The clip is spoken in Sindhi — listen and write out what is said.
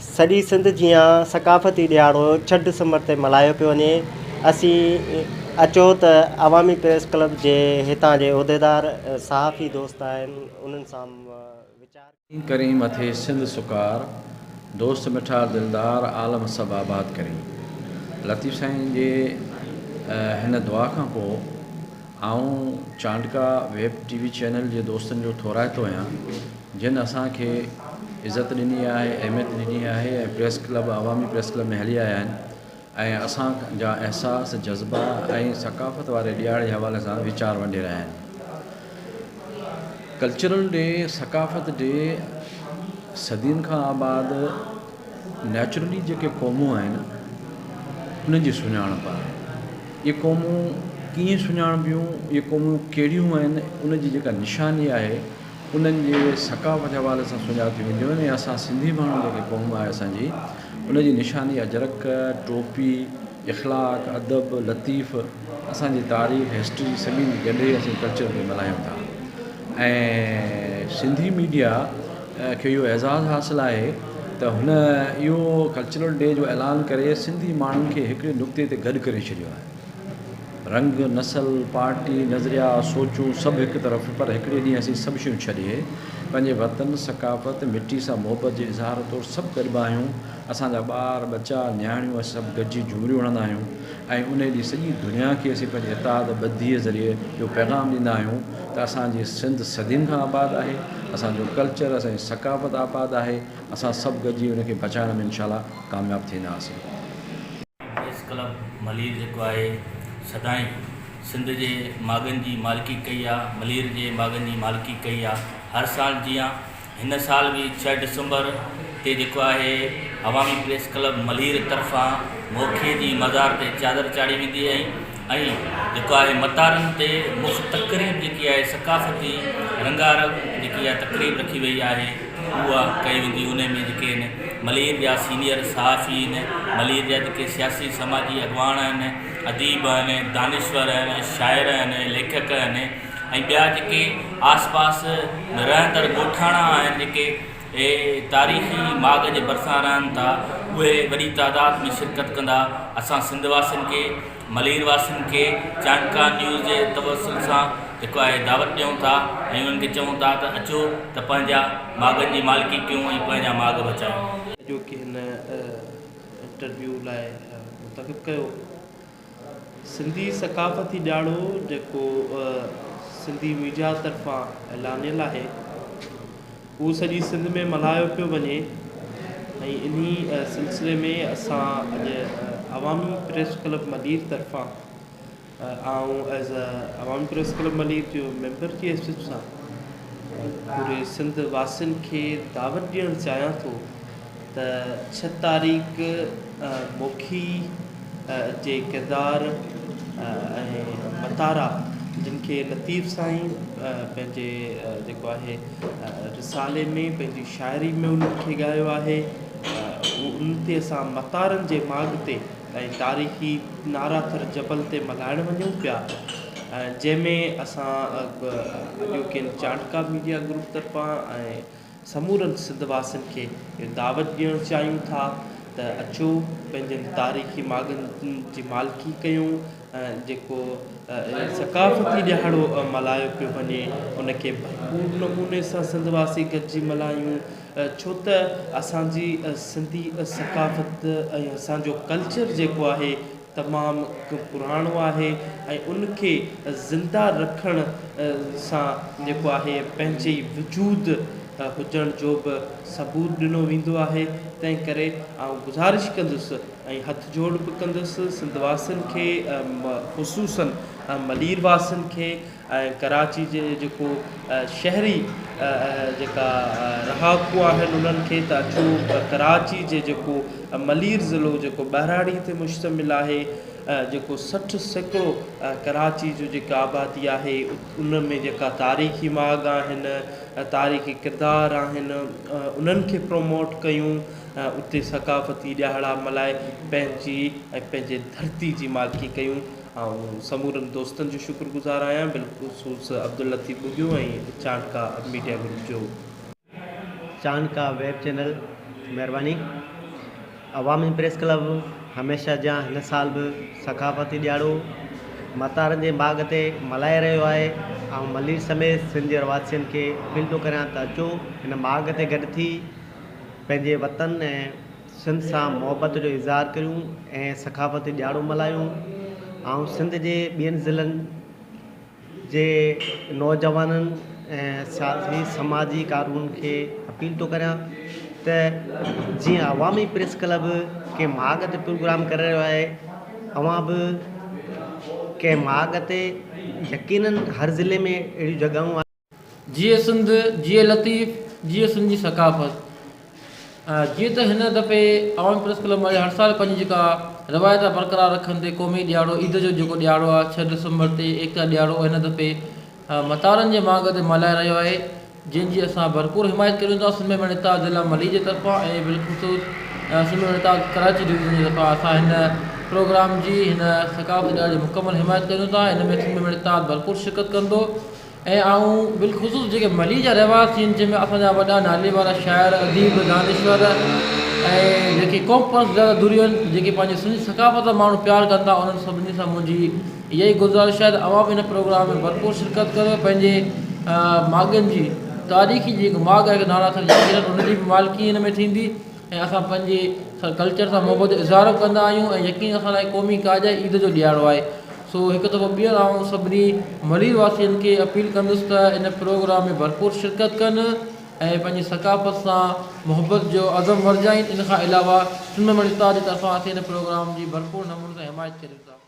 سڄي سنڌ جيان ثقافتي ڏهاڙو 6 ڊسمبر تي ملهايو پيو وڃي. اسين اچو ته عوامي پريس ڪلب جي هتان جي عهديدار صحافي دوست آهن انهن سان ويچار. ڪرين مٿي سنڌ سڪار، دوست مٺا دلدار، عالم سڀ آباد ڪرين. لطيف سائين جي هن دعا کان پوء آئون Chandka web T V channel جي دوستن جو ٿورائتو آهيان جن اسان کي عزت ڏني آهي، اهميت ڏني آهي ۽ press club Awami press club ۾ هلي آيا آهن ۽ اسان جا احساس، جذبا ۽ ثقافت واري ڏيهاڙي جي حوالي سان ويچار ونڊي رهيا آهن. ڪلچرل ڊي، ثقافت ڊي صدين کان آباد نيچرلي جيڪي قومون آهن انهن جي سڃاڻپ آهي. اهي قومون ڪيئن سڃاڻبيون، اهي قومون ڪهڙيون آهن ان جي جيڪا نشاني آهي انهن جي ثقافت جي حوالي سان سڃاتيون وينديون آهن ۽ اسان سنڌي ماڻهو جيڪي قوم آهي اسان جي ان جي نشاني اجرڪ، ٽوپي، اخلاق، ادب، لطيف، اسان جي تاريخ، هسٽري سڀني کي گڏي اسين ڪلچر کي ملهايون ٿا ۽ سنڌي ميڊيا کي اهو اعزاز حاصل آهي ته هن اهو ڪلچرل ڊي جو اعلان ڪري سنڌي ماڻهن کي هڪڙي نقطي تي گڏ ڪري ڇڏيو آهي. رنگ، نسل، پارٽي، نظريا، سوچون سڀ هڪ طرف پر هڪڙي ڏينهن اسين سڀ شيون ڇڏي پنهنجي وطن، ثقافت، مٽي سان محبت جي اظهار طور سڀ گڏبا آهيون. اسان جا ٻار، ٻچا، نياڻيون اسين سڀ گڏجي جهمريون هڻندا آهيون ۽ انهي ڏينهن سڄي دنيا کي اسين پنهنجي اتحاد ٻڌيء ذريعي اهو پيغام ڏيندا آهيون ته اسان جي سنڌ صدين کان آباد آهي، اسان جو ڪلچر، اسان جي ثقافت آباد آهي، اسان سڀ گڏجي ان کي بچائڻ ۾ انشاء الله ڪامياب ٿينداسين. پريس ڪلب ملير جيڪو آهي سدائين سنڌ جي ماڳن جي مالڪي ڪئي آ ملير جي ماڳن جي مالڪي ڪئي آ هر سال جيان هن سال به 6 ڊسمبر تي جيڪو آهي عوامي پريس ڪلب ملير طرفان موکي جي مزار تي چادر چاڙهي ويندي ۽ ۽ جيڪو آهي متارن تي مک تقريب جيڪي آهي ثقافتي رنگارنگ جيڪي آهي تقريب رکي وئي آهي اها ڪئي ويندي انهي ۾ جيڪي آهن ملير جا سينيئر صحافي آهن ملير جا جيڪي سياسي سماجي اڳواڻ آهن اديب آهن دانشور آهن شاعر آهن ليکڪ آهن ۽ ٻيا جيڪي آس پاس رهندڙ ڳوٺاڻا آهن جيڪي تاريخي ماڳ جي ڀرسان رهن ٿا اهي وڏي تعداد ۾ شرڪت ڪندا اسان سنڌ واسين کي ملير واسين کي چانڊڪا نيوز جي توسل سان جيڪو آهي دعوت ڏيون ٿا ۽ انهن کي چئون ٿا ته اچو ته پنهنجا ماڳن جي مالڪي ڪيون ۽ پنهنجا ماڳ بچايون. اڄوڪي هن انٽرويو لاء منتخب ڪيو. سنڌي ثقافتي ڏهاڙو جيڪو سنڌي ميڊيا طرفان اعلانيل آهي. اهو سڄي سنڌ ۾ ملهايو پيو وڃي ۽ انهي سلسلي ۾ اسان اڄ عوامي پريس ڪلب ملير طرفان آئون as a Awami press club Malir جو ميمبر جي حيثيت سان پوري سنڌ واسين کي دعوت ڏيڻ چاهيان ٿو ته 6 تاريخ موکي جي ڪردار ۽ متارا جن کي لطيف سائين پنهنجي جيڪو آهي رسالي ۾ پنهنجي شاعري ۾ انهن کي ڳايو آهي ان تي اسان متارن جي ماڳ تي ۽ تاريخي نارا ٿر جبل تي ملهائڻ وڃون پيا جنهن ۾ اسان اڄوڪين چانڊڪا ميڊيا گروپ طرفان ۽ سمورن سنڌ واسين کي اهو دعوت ڏيڻ چاهيون ٿا ته اچو پنهنجن تاريخي ماڳن جي مالڪي ڪيون ۽ جيڪو ثقافتي ڏهاڙو ملهايو پيو وڃي ان کي ڀرپور نموني سان سنڌ واسي گڏجي ملهايون ڇو ته اسان جي سنڌي ثقافت ۽ اسان جو ڪلچر جيڪو آهي تمام پراڻو آهي ۽ ان کي زنده رکڻ سان جيڪو آهي پنهنجي وجود هجڻ جو به ثبوت ڏنو ويندو آهي تنهن ڪري آئون گذارش ڪندس ۽ هٿ جوڙ به ڪندس سنڌ واسين کي خصوصاً ملير واسين کي ۽ ڪراچي جي جيڪو شهري جيڪا رهاڪو آهن انهن کي ته اچو ڪراچي جي جيڪو ملير ضلعو جيڪو ٻهراڙي تي مشتمل آهي جيڪو 60% ڪراچي جو جيڪا آبادي آهي ان ۾ جيڪا تاريخي ماڳ آهن تاريخي ڪردار آهن انهن کي پروموٽ ڪيون اتي ثقافتي ڏهاڙا ملهائي پنهنجي ۽ پنهنجي ڌرتي جي مالڪي ڪيون. آئون سمورن دوستن جو شڪر گذار آهيان بالخصوص عبداللطيف ٻگهيو ۽ چانڊڪا ميڊيا گروپ جو. چانڊڪا ويب چينل مهرباني. عوامي پريس ڪلب هميشه جيان هن سال به ثقافتي ڏهاڙو متارن جي ماڳ تي ملهائي رهيو آهي. آئون ملير سميت سنڌ جي رهواسين کي اپيل ٿو ڪريان ته اچو هن ماڳ تي گڏ ٿي پنهنجي وطن ۽ سنڌ سان محبت جو اظهار ڪريون ۽ ثقافتي ڏهاڙو ملهايون. آئون سنڌ جي ٻين ضلعن جي نوجوانن ۽ سياسي سماجي ڪارڪنن کي اپيل ٿو ڪريان ته جيئن عوامي پريس ڪلب ڪنهن ماڳ تي پروگرام ڪري رهيو آهي اوهان به ڪنهن ماڳ تي يقينن هر ضلعي ۾ اهڙيون جڳهيون آهن. جيئي سنڌ، جيئي لطيف، جيئي سنڌ جي ثقافت. جيئن ته هن دفعي عوامي پريس ڪلب مالي هر سال پنهنجي جيڪا روايت آهي برقرار رکندي قومي ڏهاڙو عيد جو جيڪو ڏهاڙو آهي ڇهه ڊسمبر تي ايڪتا ڏهاڙو هن دفعي متارن جي ماڳ تي ملهائي رهيو آهي جنهن جي اسان ڀرپور حمايت ڪريون ٿا سنڌ ۾ اتحاد ضلع ملير جي طرفان ۽ بالخصوص سنڌ ۾ اتحاد ڪراچي ڊويزن جي طرفان اسان هن پروگرام جي هن ثقافتي ڏهاڙي جي مڪمل حمايت ڪريون ٿا هن ۾ سنڌ ۾ اتحاد ڀرپور شرڪت ڪندو ۽ آئون بالخصوص جيڪي ملير جا رهواسي آهن جنهن ۾ اسان جا وڏا نالي وارا شاعر، اديب، دانشور ۽ جيڪي قوم پرست زياده ڌريون آهن جيڪي پنهنجي سنڌي ثقافت سان ماڻهو پيار ڪن ٿا انهن سڀني سان منهنجي اها ئي گذارش آهي ته اوهان به هن پروگرام ۾ ڀرپور شرڪت ڪريو پنهنجي ماڳن جي تاريخي جيڪو ماڳ آهي نارا ٿر يقينن ان جي به مالڪي هن ۾ ٿيندي ۽ اسان پنهنجي ڪلچر سان محبت جو اظهار به ڪندا آهيون ۽ يقين اسان لاء قومي ڪاڄ آهي عيد جو ڏيهاڙو آهي سو هڪ دفعو ٻيهر آئون سڀني ملير واسين کي اپيل ڪندس ته ان پروگرام ۾ ڀرپور شرڪت ڪن ۽ پنهنجي ثقافت سان محبت جو عزم ورجائين ان کان علاوه سنڌ مڻيتا جي طرفان اسين ان پروگرام جي ڀرپور نموني سان حمايت ڪريون ٿا.